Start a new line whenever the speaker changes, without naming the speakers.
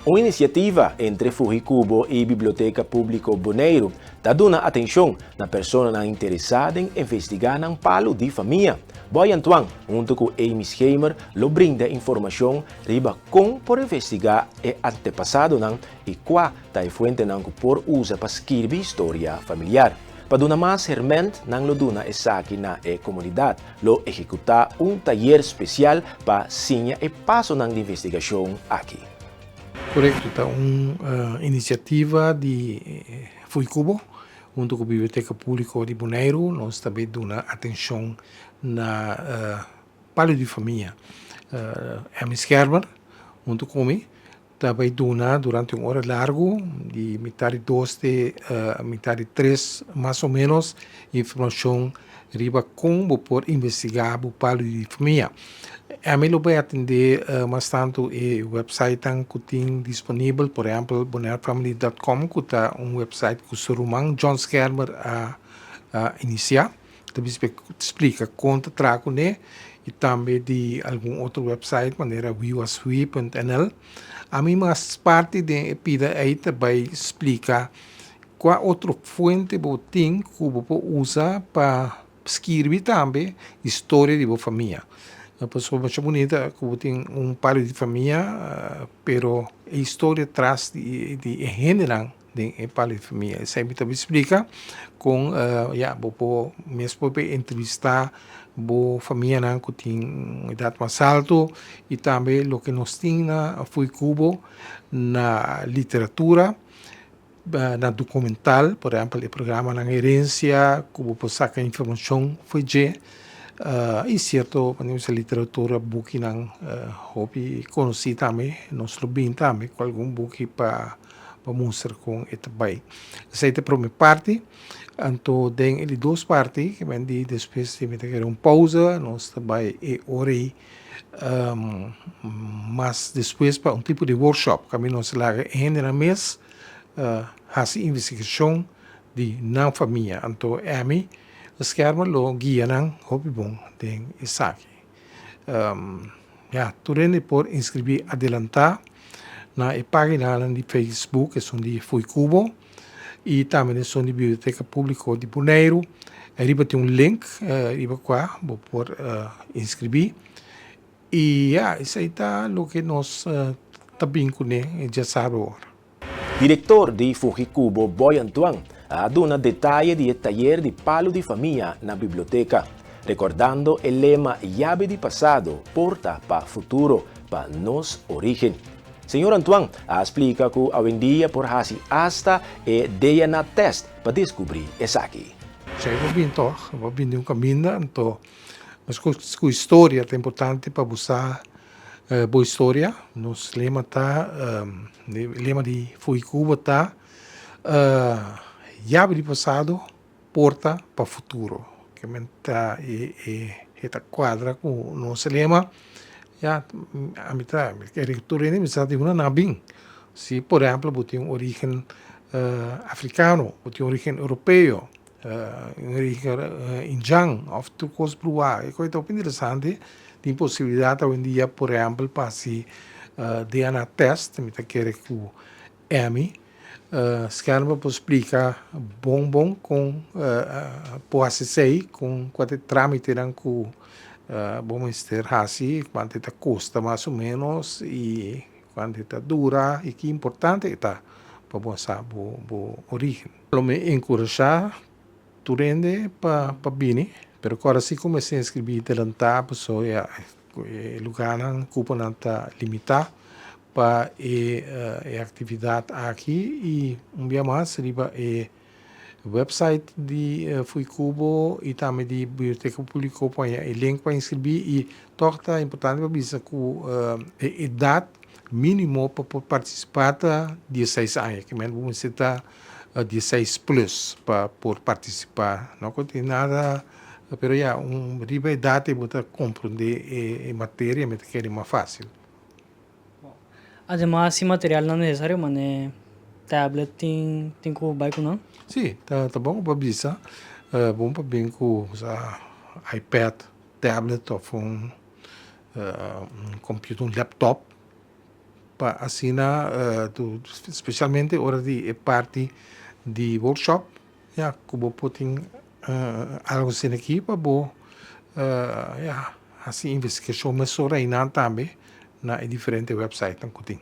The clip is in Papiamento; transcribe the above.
Un inisiativa entre Fuhikubo i Biblioteka Públiko Boneiru ta duna atenshon na personanan interesá den investigá nan palu di famia. Boy Antoine huntu ku Amy Schemer lo brinda informashon riba kon por investigá e antepasadonan i kua ta e fuentenan ku por usa pa skirbi historia familiar. Pa duna mas herment nan lo duna esaki na e komunidat. Lo ehekutá un tayer spesial pa siña e pasonan di investigashon aki.
Korekto, ta un inisiativa di Fuikubo huntu ku Biblioteka Públiko di Boneiru. Nos ta bin duna atenshon na palu di famia. Emmy Schermer huntu ku mi ta bai duna durante un ora largu di mitar di dos te mitar di tres mas o ménos informashon riba kon bo por investigá bo palu di famia. Ami lo bai atendé mas tantu e websitenan ku tin disponibel, por ehèmpel bonairefamily dòt kòm ku ta un website ku su ruman John Schermer a inisiá. Ta bisa splika kon ta traha kuné i tambe di algun otro website manera wewaswe punt nl. Ami mas parti den e pida ei ta bai splika kua otro fuente bo tin ku bo por usa pa skirbi tambe historia di bo famia. Pasobra masha bunita ku bo tin un par di famia, pero e historia tras di e hendenan den e par di famia. Esei mi ta bin splika kon ya bo por mes por bin entrevista bo famianan ku tin un edat mas alto i tambe loke nos tin na Fuikubo na literatura. Na documental, por ehempel e programanan Herencia cu bo por saca informacion fo'i dje y cierto literatura, bukinan hopi conoci tambe, nos lo bin tambe cu algun buki pa mustra con e ta bay. Esey ta e prome parti, anto den e di dos parti ke men di despues di mi ta kere un pausa nos ta bay e ora ey Mas despues pa un tipo di workshop kaminda nos laga e hendenan mes hasi investigashon di nan famia. Anto Emmy Schermer lo guia nan hopi bon den esaki. Ya, tur hende por inskribí adelantá na e paginanan di Facebook, esun di Fuikubo i tambe esun di Biblioteka Públiko di Boneiru. Ariba tin un link riba kua bo por inskribí. I ya, esei ta loke nos ta bin kuné djasabra awor.
Direktor di Fujikubo Boy Antoine a duna detaye di e tayer di Palu di Famia na biblioteka, rekordando e lema Yabe di pasado, porta pa futuro, pa nos orígen. Señor Antoine a splika ku awendia por hasi asta e DNA test pa deskubrí esaki.
Esei bo bin tòg, bo bin di un kaminda, anto meskos ku historia ta importante pa bo sa bo historia. Nos lema ta, lema di Fuikubo ta, Yabi di pasado, porta pa futuro. Ke men ta e e ta kuadra ku nos lema. Ya, ami ta kere tur hende mi sa di una nan a bin. Si por ehempel bo tin un origen afrikano, bo tin un origen europeo, un origen indjan òf tur kos bruá. E kos ta hopi interesante. Tin posibilidat awendia por ehempel pa hasi DNA test. Mi ta kere ku Emmy Schermer por splika bon bon kon por hasi esei, kon kua ta e trámitenan ku bo mester hasi, kuantu e ta kosta mas o ménos i kuantu e ta dura i ki importante e ta pa bo sa bo orígen. Lo mi enkurashá tur hende pa bini, pero ku ora si ku mester inskribí delantá pasobra ya e lugánan, kuponan ta limitá pa e e aktividat aki i un bia mas riba e website di Fuikubo i tambe di Biblioteka Públiko por haña e link pa inskribí i tòg ta importante pa bisa ku e edat mínimo pa por partisipá ta dieseis aña, ke men bo mester ta dieseis plus pa por partisipá. No ku tin nada, pero ya un riba edat ei bo ta komprondé e materia mi ta kere mas fásil.
Ademas si materialnan necesario mane tablet tin tin cu bay cu nan?
Si, ta ta bon pa bisa, bon pa bin cu sa ipad, tablet of un un computer, un laptop. Pa asina uh, espesialmente ora di e parti di workshop, ya, ku bo por tin algu asina aki pa bo ya, hasi investigashon mesora einan tambe na e diferente websitenan ku tin.